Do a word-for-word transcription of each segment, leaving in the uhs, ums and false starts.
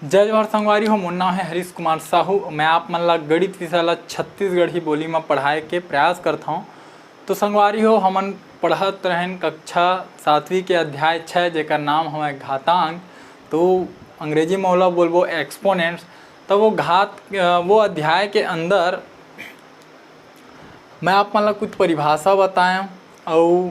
जय जोहार संगवारी हो, मोर नाम है हरीश कुमार साहू। मैं आप मन ला गणित विषय ला छत्तीसगढ़ी बोली में पढ़ाए के प्रयास करत हौं। तो संगवारी हो, हमन पढ़त रहेन कक्षा सातवीं के अध्याय छः, जेकर नाम हवय घातांक। तो अंग्रेजी में ओला बोलबो एक्सपोनेंट्स। तो वो घात, अ, वो अध्याय के अंदर मैं आप मन ला कुछ परिभाषा बताएं अउ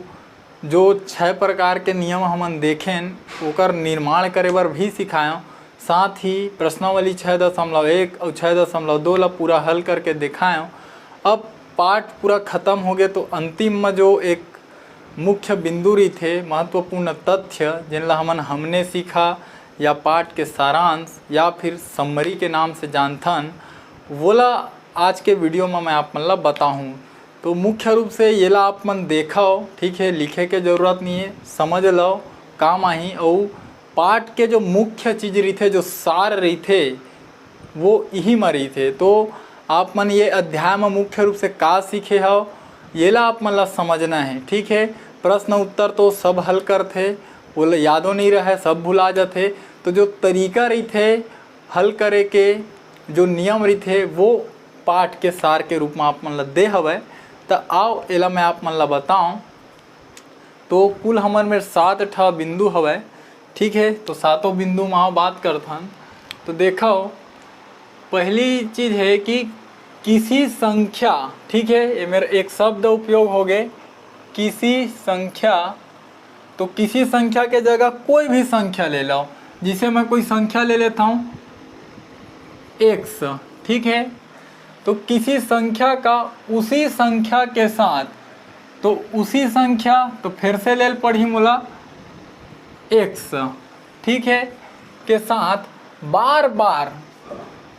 जो छह प्रकार के नियम हमन देखेन, ओकर निर्माण करे बर भी सिखाएं। साथ ही प्रश्नावली छः दशमलव एक अउ छः दशमलव दो ला पूरा हल करके दिखाएं। अब पाठ पूरा खत्म हो गए, तो अंतिम में जो एक मुख्य बिंदु रहिथे, महत्वपूर्ण तथ्य, जेन ला हमन हमने सीखा या पाठ के सारांश या फिर समरी के नाम से जानथन, वोला आज के वीडियो में मैं आप मन ला बताहूँ। तो मुख्य रूप से येला आप मन देखव, ठीक है, लिखे के जरूरत नहीं है, समझ लव, काम आही। अउ पाठ के जो मुख्य चीज रहिथे, जो सार रहिथे, वो इही म रहिथे। तो आप मन ये अध्याय में मुख्य रूप से का सीखे हव, येला आप मन ला समझना है, ठीक है। प्रश्न उत्तर तो सब हल करथे, वो ल-, यादो नहीं रहे, सब भुला जाथे। तो जो तरीका रहिथे हल करे के, जो नियम रहिथे, वो पाठ के सार के रूप में आप मन ला दे हवय। त आओ, एला मैं आप मन ला बताऊं। तो कुल हमर मेर सात ठा बिंदु हवय, ठीक है। तो सातों बिंदु में आओ बात करथन। तो देखो, पहली चीज है कि किसी संख्या, ठीक है, ये मेर एक शब्द उपयोग हो गए, किसी संख्या। तो किसी संख्या के जगह कोई भी संख्या ले लो, जिसे मैं कोई संख्या ले लेता हूँ एक्स, ठीक है। तो किसी संख्या का उसी संख्या के साथ, तो उसी संख्या, तो फिर से लेल पढ़ी मोला एक्स, ठीक है, के साथ बार बार,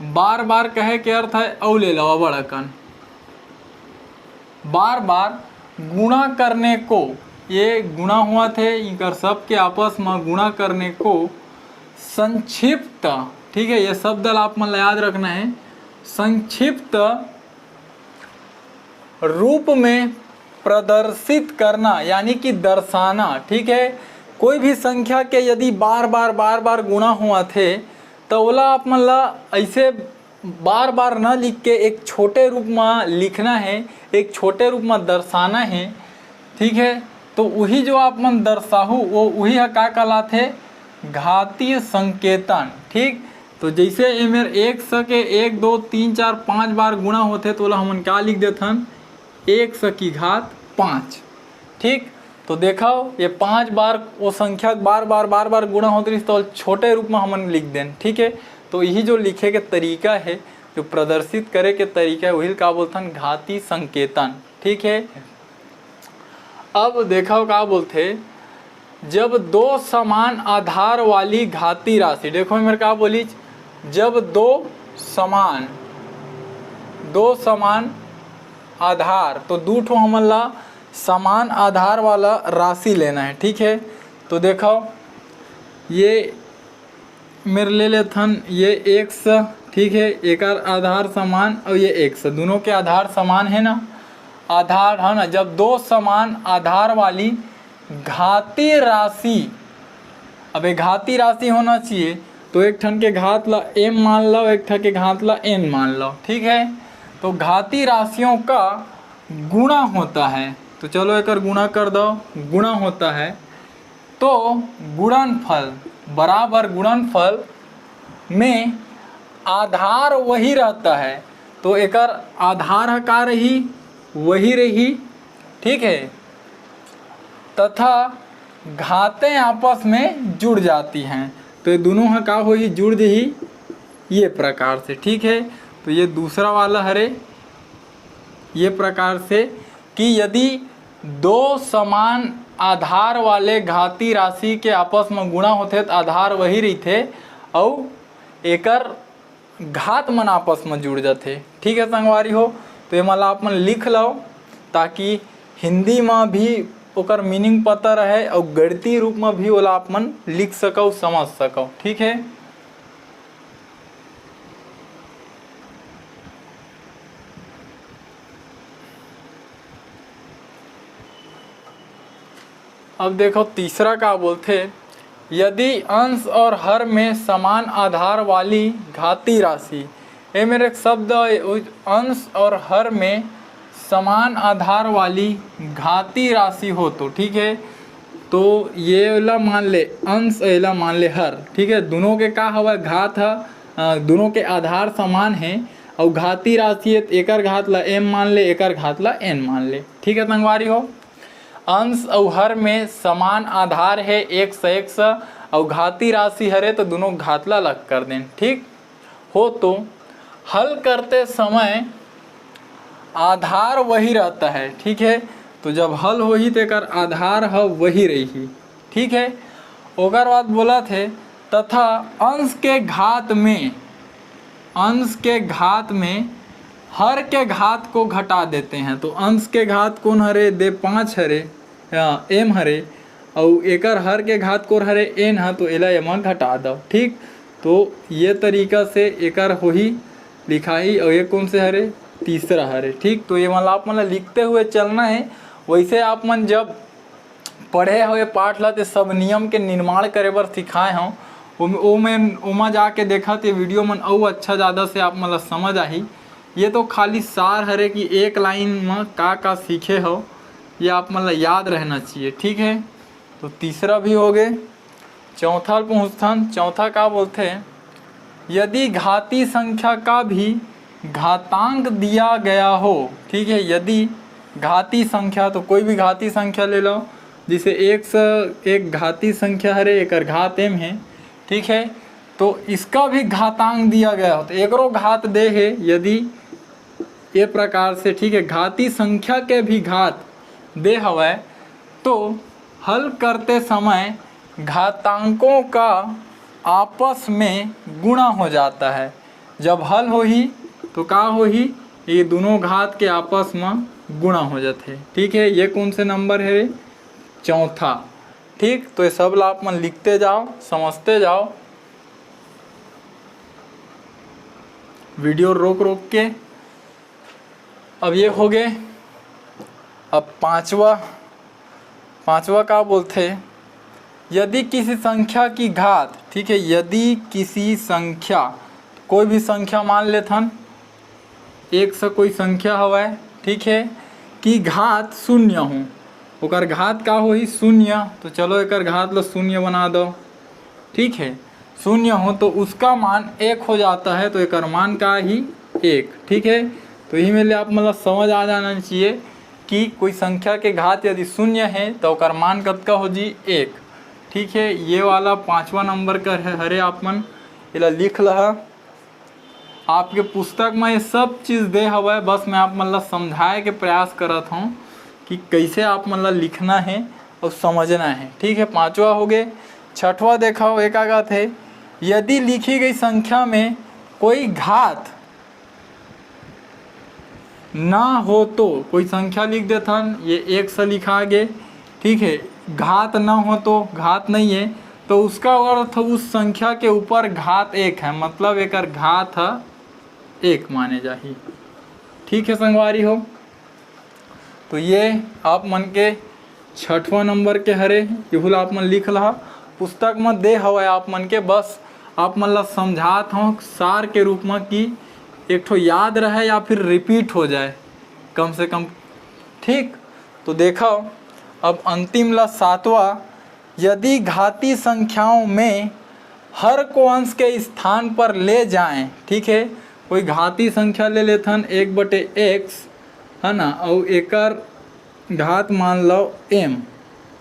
बार बार कहे के अर्थ है अउ ले लवा बड़ा कन, बार बार गुणा करने को, ये गुणा हुआ थे, इनकर सबके आपस में गुणा करने को संक्षिप्त, ठीक है, ये शब्द ला आप मन ला याद रखना है, संक्षिप्त रूप में प्रदर्शित करना, यानी कि दर्शाना, ठीक है। कोई भी संख्या के यदि बार बार, बार बार गुणा हुआ थे, तो ओला आप मन ला ऐसे बार बार न लिख के एक छोटे रूप में लिखना है, एक छोटे रूप में दर्शाना है, ठीक है। तो वही जो आप मन दर्शाहू, वो वही ह का कहलाथे, घातीय संकेतन, ठीक। तो जैसे एमेर एक्स के एक, दो, तीन, चार, पाँच बार गुणा होथे, तो ओला हमन का लिख देथन, एक्स की घात पाँच, ठीक। तो देखो, ये पाँच बार वो संख्या बार बार, बार बार गुणा होत रहिस, तो छोटे रूप में हमन लिख देन, ठीक है। तो यही जो लिखे के तरीका है, जो प्रदर्शित करे के तरीका है, वही का बोलथन घाती संकेतन, ठीक है। अब देखो का बोलथे, जब दो समान आधार वाली घाती राशि, देखो मेरे का बोली, जब दो समान, दो समान आधार, तो दू ठो हमन ला समान आधार वाला राशि लेना है, ठीक है। तो देखो, ये मेरे ले लेथन ये एक्स, ठीक है, एकर आधार समान और ये एक्स, दोनों के आधार समान है ना, आधार है ना। जब दो समान आधार वाली घाती राशि, अब ये घाती राशि होना चाहिए, तो एक ठन के घात ला एम मान लो, एक ठन के घात ला एन मान लो, ठीक है। तो घाती राशियों का गुणा होता है, तो चलो एकर गुणा कर दो, गुणा होता है, तो गुणनफल बराबर गुणनफल में आधार वही रहता है, तो एकर आधार ह का रही, वही रही, ठीक है, तथा घातें आपस में जुड़ जाती हैं, तो ये दोनों ह का होही, जुड़ जही ये प्रकार से, ठीक है। तो ये दूसरा वाला हरे, ये प्रकार से कि यदि दो समान आधार वाले घाती राशि के आपस में गुणा होथे, तो आधार वही रहिथे, अउ एकर घात मन आपस में जुड़ जाथे। ठीक है संगवारी हो, तो ये मला आप मन लिख लो, ताकि हिंदी में भी ओकर मीनिंग पता रहे और गणितीय रूप में भी ओला आप मन लिख सको, समझ सको। ठीक है, अब देखो तीसरा का बोलथे, यदि अंश और हर में समान आधार वाली घाती राशि, ये मेरे शब्द, अंश और हर में समान आधार वाली घाती राशि हो तो, ठीक है, तो ये ला मान ले अंश, ये ला मान ले हर, ठीक है, दोनों के का हवा, घात ह, अ, दोनों के आधार समान है, और घाती राशि है, तो एकर घात ला एम मान ले, एकर घात ला एन मान ले, ठीक है संगवारी हो। अंश अउ हर में समान आधार है, एक से एक से, अउ घाती राशि हरे तो दोनों घात ला अलग कर देन, ठीक हो। तो हल करते समय आधार वही रहता है, ठीक है, तो जब हल होही तो एकर आधार ह वही रही, ठीक है। ओकर बाद बोलत हे, तथा अंश के घात में, अंश के घात में हर के घात को घटा देते हैं। तो अंश के घात कौन हरे? दे पाँच हरे, हाँ, एम हरे, अउ एकर हर के घात कोन हरे? एन ह, तो एला एमा घटा दव, ठीक। तो ये तरीका से एकर होही लिखाई। अउ ये कौन से हरे? तीसरा हरे, ठीक। तो ये मन ला आप मन ला लिखते हुए चलना है। वैसे आप मन जब पढ़े हो ये पाठ ला, ते सब नियम के निर्माण करे बर सिखाए हव। ओम-, ओमे, ओमा जाके देखा, ते वीडियो मन अउ अच्छा ज़्यादा से आप मन ला समझ आही। ये तो खाली सार हरे कि एक लाइन म का का सीखे हो, ये आप मन ला याद रहना चाहिए, ठीक है। तो तीसरा भी हो गए। चौथा ल पहुँचथन। चौथा का बोलथे, यदि घाती संख्या का भी घातांक दिया गया हो, ठीक है, यदि घाती संख्या, तो कोई भी घाती संख्या ले लो, जैसे एक से एक घाती संख्या हरे, एकर घात एम है, ठीक है, तो इसका भी घातांक दिया गया हो, तो एकरो घात दे है, यदि ये प्रकार से, ठीक है, घाती संख्या के भी घात दे हवय, तो हल करते समय घातांकों का आपस में गुणा हो जाता है। जब हल होही तो का होही? ये दोनों घात के आपस में गुणा हो जाते, ठीक है। ये कौन से नंबर है? चौथा, ठीक। तो ये सब ला आप मन लिखते जाओ, समझते जाओ, वीडियो रोक रोक के। अब ये हो गए। अब पांचवा, पांचवा का बोलथे, यदि किसी संख्या की घात, ठीक है, यदि किसी संख्या, कोई भी संख्या मान लेथन, एक से कोई संख्या हवय, ठीक है, कि घात शून्य हो, ओकर घात का होही? शून्य। तो चलो एकर घात ला शून्य बना दो, ठीक है, शून्य हो तो उसका मान एक हो जाता है, तो एकर मान का ही? एक, ठीक है। तो यही में ले आप मतलब समझ आ जाना चाहिए कि कोई संख्या के घात यदि शून्य है तो ओकर मान कतका हो जी? एक, ठीक है। ये वाला पांचवा नंबर का है, हरे आप मन एला लिख लहा। आपके पुस्तक में ये सब चीज़ दे हवय, बस मैं आप मन ला समझाए के प्रयास करत हूँ कि कैसे आप मन ला लिखना है और समझना है, ठीक है। पांचवा हो गए। छठवा देखो, एक आगत है, यदि लिखी गई संख्या में कोई घात ना हो तो, कोई संख्या लिख देथन, ये एक से लिखा गे, ठीक है, घात ना हो तो, घात नहीं है, तो उसका अर्थ उस संख्या के ऊपर घात एक है, मतलब एकर घात है एक माने जाही, ठीक है संगवारी हो। तो ये आप मन के छठवां नंबर के हरे, यहू ला आप मन लिख लहा। पुस्तक म दे हवय आप मन के, बस आप मन ला समझात हव सार के रूप म कि एक ठो याद रहे या फिर रिपीट हो जाए कम से कम, ठीक। तो देखो, अब अंतिम ला सातवां, यदि घाती संख्याओं में हर को अंश के स्थान पर ले जाएं, ठीक है, कोई घाती संख्या ले लेथन एक बटे एक्स, है ना, और एकर घात मान लो एम,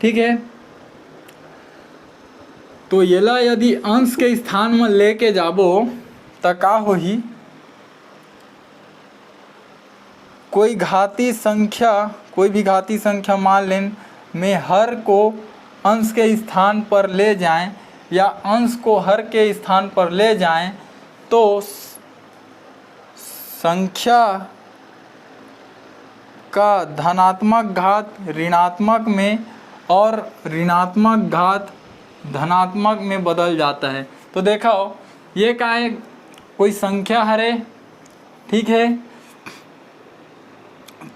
ठीक है। तो येला यदि अंश के स्थान में लेके जाबो त का होही? कोई घाती संख्या, कोई भी घाती संख्या मान लें, में हर को अंश के स्थान पर ले जाएं या अंश को हर के स्थान पर ले जाएं, तो संख्या का धनात्मक घात ऋणात्मक में और ऋणात्मक घात धनात्मक में बदल जाता है। तो देखो, ये का है, कोई संख्या हरे, ठीक है,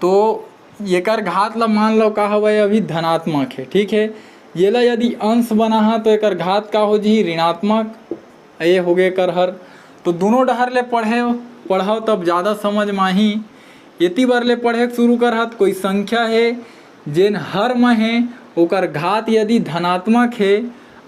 तो एकर घात ला मान लो का हवय, अभी धनात्मक है, ठीक है। येला यदि अंश बनाहा तो एकर घात का हो जही? ऋणात्मक। ये होगे एकर हर। तो दोनों डहर ले पढ़े, पढ़व तब ज़्यादा समझ में आही। एती बर ले पढ़े के शुरू करहा त कोई संख्या हे जेन हर म हे, ओकर घात यदि धनात्मक हे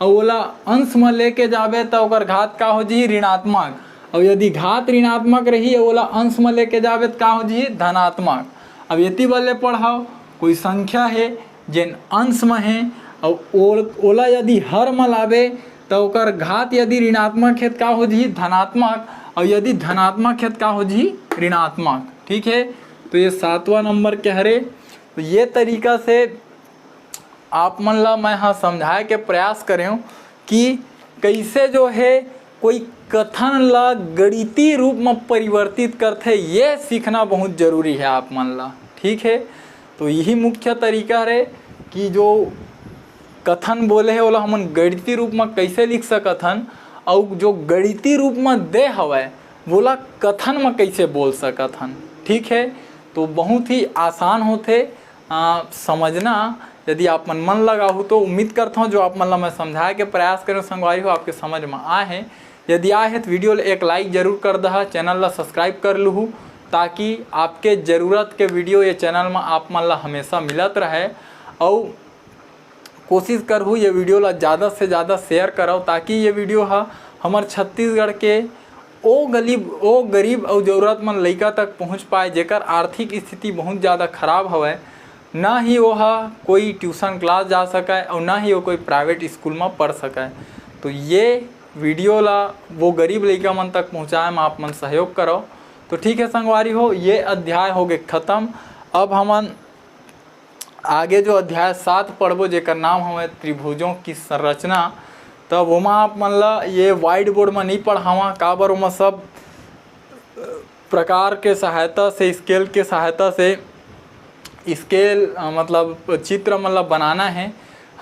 अउ ओला अंश म लेके जाबे त ओकर घात का हो जही? ऋणात्मक। अउ यदि घात ऋणात्मक रही अउ ओला अंश म लेके जाबे त का हो जही? धनात्मक। अब एती बर ले पढ़व, कोई संख्या हे जेन अंश म हे अउ ओल-, ओला यदि हर म लाबे त ओकर घात यदि ऋणात्मक हे त का हो जही? धनात्मक। अउ यदि धनात्मक हे त का हो जही? ऋणात्मक। ठीक हे, तो ये सातवां नंबर के हरे। तो ये तरीका से आप मन ला मैं ह समझाए के प्रयास करेंव कि कइसे जो हे कोई कथन ला गणितीय रूप म परिवर्तित करथे, ये सीखना बहुत जरूरी हे आप मन ला। ठीक हे, तो यही मुख्य तरीका हरे कि जो कथन बोले हे ओला हमन गणितीय रूप म कइसे लिख सकत हन, अउ जो गणितीय रूप म दे हवय वोला कथन म कइसे बोल सकत हन। ठीक हे, तो बहुत ही आसान होथे, आ, समझना। यदि आप मन मन लगाहू तो उम्मीद करथौं जो आप मन ला मैं समझाए के प्रयास करेंव संगवारी हो, आपके समझ म आए हे। यदि आए हे तो video ल एक like जरूर कर दहा, channel ला subscribe कर लुहू, ताकि आपके जरूरत के video ये channel म आप मन ला हमेशा मिलत रहे। अउ कोशिश करहू ये video ला ज़्यादा से ज़्यादा share करव, ताकि ये video ह हमर छत्तीसगढ़ के ओ गरीब, ओ गरीब अउ जरूरतमंद लइका तक पहुँच पाए, जेकर आर्थिक स्थिति बहुत ज़्यादा खराब हवय। ना ही वो ह कोई tuition class जा सकय अउ ना ही वो कोई private school म पढ़ सकय। तो ये video ला वो गरीब लइका मन तक पहुँचाए म आप मन सहयोग करव। तो ठीक हे संगवारी हो, ये अध्याय होगे खतम। अब हमन आगे जो अध्याय सात पढ़बो, जेकर नाम हवय त्रिभुजों की संरचना, तब ओमा आप मन ला ये white board म नइ पढ़ावां, काबर ओमा सब प्रकार के सहायता से, scale के सहायता से scale, अ, मतलब चित्र मन ला बनाना हे,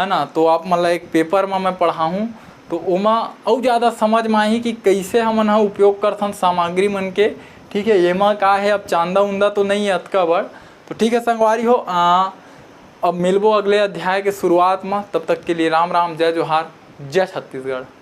है ना। तो आप मन ला एक paper म मैं पढ़ाहूँ, तो ओमा अउ ज़्यादा समझ म आही कि कइसे हमन ह उपयोग करथन सामग्री मन के। ठीक हे, एमा का हे, अब चांदा उंदा तो नइ हे अतका बड़। तो ठीक हे संगवारी हो, आ, अब मिलबो अगले अध्याय के शुरुआत म। तब तक के लिए राम राम, जय जोहार, जय छत्तीसगढ़।